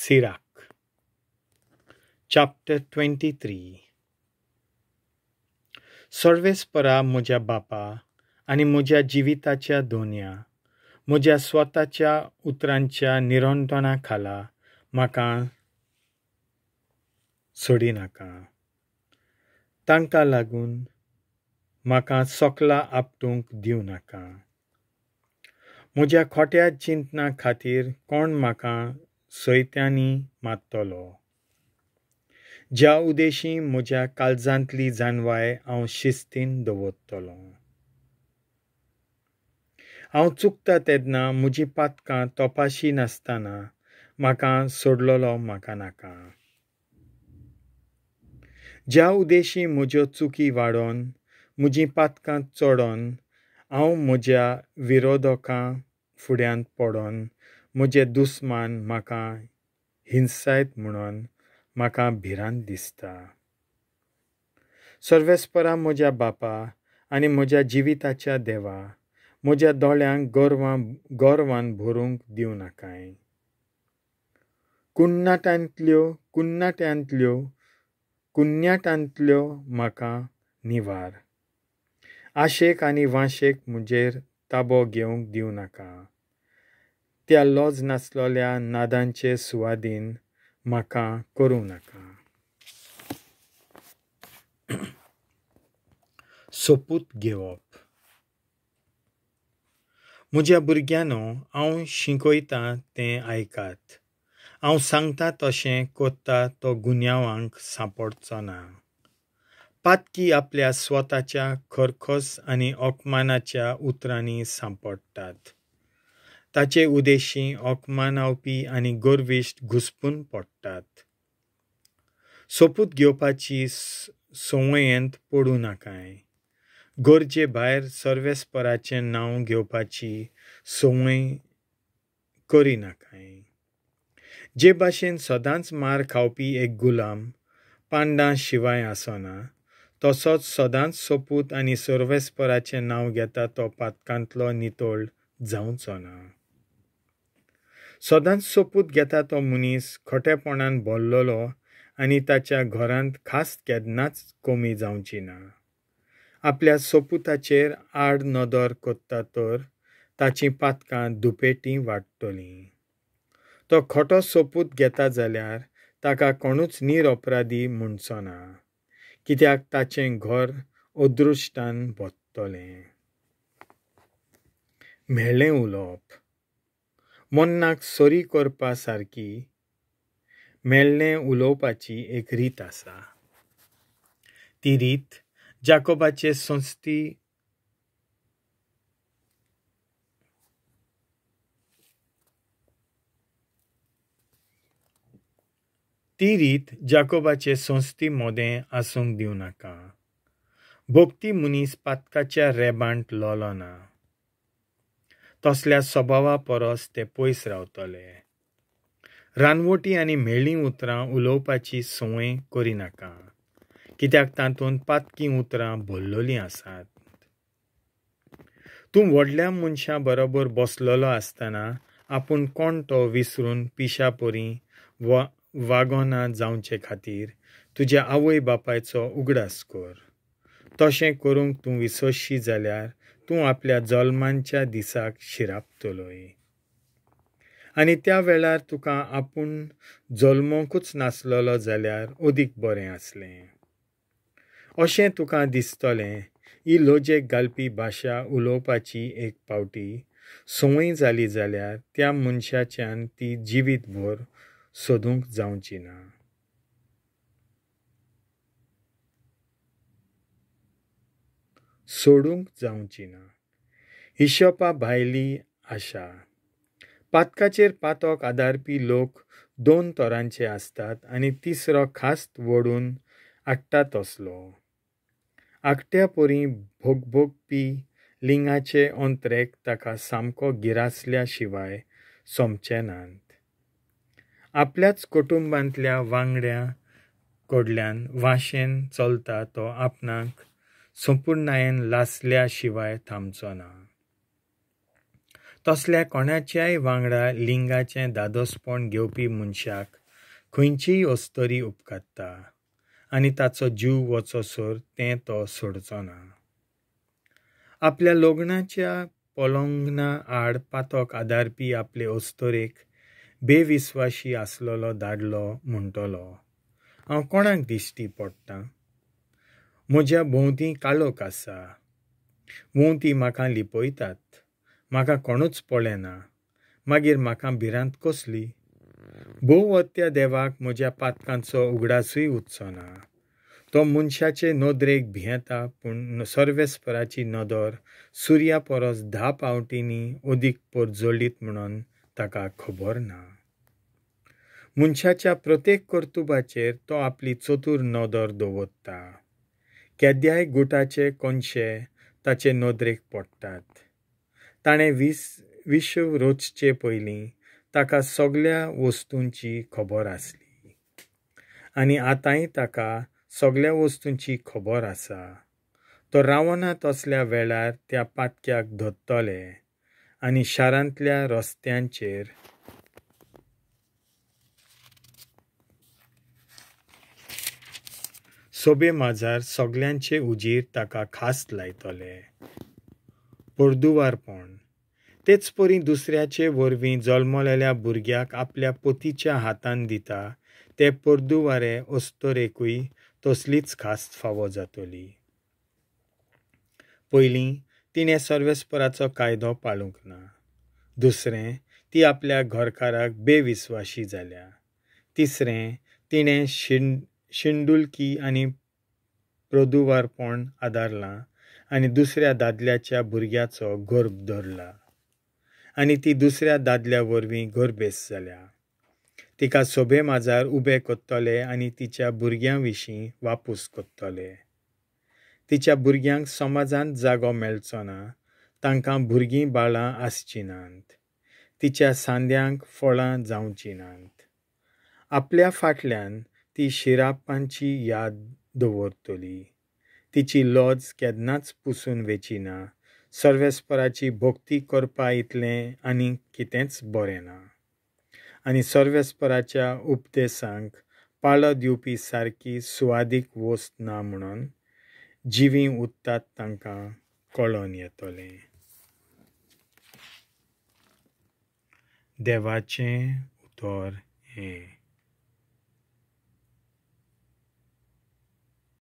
Sirach chapter 23. सर्वेस्परा म्हज्या बापा आनी म्हज्या जिविताच्या दोनया म्हज्या स्वताच्या उतरांच्या निरंतणा खाला म्हाका सोडिनाका. तांकां लागून म्हाका सोकला आपटूंक दिवं नाका. म्हज्या खोट्या चिंतना खातीर कोण म्हाका सयत्यांनी मारतलो? ज्या उदेशी म्हज्या काळजांतली जानवाय हांव शिस्तीन दवरतलो. हांव चुकता तेन्ना म्हजी पातकां तपाशी नासतना म्हाका सोडलेलो म्हाका नाका. ज्या उदेशी म्हज्यो चुकी वाडोवन म्हजीं पातकां चडोवन हांव म्हज्या विरोधकां फुड्यांत पडोन म्हजे दुस्मान म्हाका हिंसायत म्हणून म्हाका भिरांत दिसता. सर्वेस्परा म्हज्या बापा आनी म्हज्या जिविताच्या देवा, म्हज्या दोळ्यांक गर्वान भरूंक दिवं नाकाय. कुन्नाट्यांतल्यो म्हाका निवार. आशेक आनी वांशेक म्हजेर ताबो घेवंक दिवं नाका. त्या लज नासलेल्या नादांचे सुवादीन म्हाका करूं नाका. सोपूत घेवप. म्हज्या भुरग्यांनो, हांव शिकयतां तें आयकात. हांव सांगता तशें करता तो गुन्यांवांक सांपडचो ना. पातकी आपल्या स्वताच्या खरखस आनी अपमानाच्या उतरांनी सांपडटात. ताचे उदेशी अपमानावपी आनी गर्विश्ट घुसपून पडटात. सोपूत घेवपाची संवयेंत पडूं नाकाय. गरजे भायर सर्वेस्पराचें नांव घेवपाची संवय करिनाकाय. जे भाशेन सदांच मार खावपी एक गुलाम पांडां शिवाय आसना, तसोच सदांच सोपूत आनी सर्वेस्पराचें नांव घेता तो पातकांतलो नितळ जावचो ना. सदांच सोपूत घेता तो मनीस खोटेपणान भरलेलो आनी ताच्या घरांत खास केन्नाच कमी जावची ना. आपल्या सोपुताचेर आड नदर करता तर ताचीं पातकां दुपेटी वाडटलीं. तो खोटो सोपूत घेता जाल्यार ताका कोणूच निरपराधी म्हणचो ना, कित्याक ताचें घर अदृश्टान भरतलें. म्हेळें उलोवप. मन्नाक सरी करपा सारकी मेळ्ळें उलोवपाची एक रीत आसा. ती रीत जाकोबाचे संस्थी ती रीत जाकोबाचे संस्थी मोदें आसूंक दिवं नाका. भक्ती मनीस पातकाच्या रेबांत लोलो ना. तसल्या स्वभावा परस ते पयस रावतले. रानवटी आनी म्हेळीं उतरां उलोवपाची संवय करिनाका, कित्याक तातूंत पातकी उतरां भरलेलीं आसात. तूं व्हडल्या मनशां बरोबर बसलेलो आसतना आपूण कोण तो विसरून पिशापरी वागोना जावचे खातीर तुज्या आवय बापायचो उगडास कर. तशें करूंक तूं विसरशी जाल्यार तूं आपल्या जल्मांच्या दिसाक शिरापतलोय आनी त्या वेळार तुका आपूण जल्मोंकूच नासलेलो जाल्यार अदीक बरें आसलें अशें तुका दिसतलें. ही लजेक घालपी भाशा उलोवपाची एक पावटी संवय जाली जाल्यार त्या मनशाच्यान ती जिवीतभर सोदूंक जावची ना. सोडूंक जावची ना. हिशोबा भायली आशा. पातकाचेर पातक आदारपी लोक दोन तरांचे आसतात आनी तिसरो खास वडून हाडटा तसलो. आकट्या परी भोगभोगपी लिंगाचे अंतरेक ताका सामको गिरासल्या शिवाय सोंपचे नात. आपल्याच कुटुंबांतल्या वांगड्या कडल्यान वाशेन चलता तो आपणाक संपुर्णायेन लासल्या शिवाय थांबचो ना. तसल्या कोणाच्याय वांगडा लिंगाचें दादोसपण घेवपी मनशाक खंयचीय अस्तरी उपकारता आनी ताचो जीव वचोसर तें तो सोडचो ना. आपल्या लग्नाच्या पलंगना आड पातक आदारपी आपले अस्तरेक बेविस्वाशी आसलेलो दादलो म्हणटलो, हांव कोणाक दिश्टी पडटा? म्हज्या भोंवती काळोख आसा, भोंवती म्हाका लिपयतात, म्हाका कोणूच पळयना, मागीर म्हाका भिरांत कसली? भोवत्या देवाक म्हज्या पातकांचो उगडासूय उरचो ना. तो मनशाचे नदरेक भियेता, पूण सर्वेस्पराची नदर सुर्या परस 10 पावटींनी अदीक परजळीत म्हणून ताका खबर ना. मनशाच्या प्रत्येक कर्तुबाचेर तो आपली चतूर नदर दवरता. केद्याय गुटाचे कोनशे ताचे नदरेक पडटात. ताणें विश्व रचचे पयलीं ताका सगल्या वस्तूंची खबर आसली आनी आतांय ताका सगल्या वस्तूंची खबर आसा. तो रावना तसल्या वेळार त्या पातक्याक धरतले आनी शारांतल्या रस्त्यांचेर सोबे माजार सगल्यांचे उजीर ताका खास लायतले. परदुवारपण. तेच परी दुसऱ्याचे वरवीं जल्मलेल्या भुरग्याक आपल्या पतीच्या हातान दिता ते परदुवारे अस्तरेकूय तसलीच खास फावो जातली. पयलीं तिणें सर्वेस्पराचो कायदो पाळूंक ना. दुसरें, ती आपल्या घरकाराक बेविस्वाशी जाल्या. तिसरें, तिणें शिंडुलकी आनी प्रदुवारपण आदारलां आनी दुसऱ्या दादल्याच्या भुरग्याचो गर्भ धरला आनी ती दुसऱ्या दादल्या वरवीं गर्भेस्त जाल्या. तिका सोबे माजार उबे करतले आनी तिच्या भुरग्यां विशीं वापूस करतले. तिच्या भुरग्यांक समाजांत जागो मेळचो ना, तांकां भुरगीं बाळां आसचीं नात, तिच्या सांद्यांक फळां जावचीं नात. आपल्या फाटल्यान ती शिरापांची याद दवरतली. तिची लज केन्नाच पुसून वेची ना. सर्वेस्पराची भक्ती करपा इतलें आनी कितेंच बरें ना आनी सर्वेस्पराच्या उपदेसांक पाळो दिवपी सारकी सुवादीक वस्त ना म्हणून जिवीं उरतात तांकां कळोन येतलें. देवाचें उतर हें.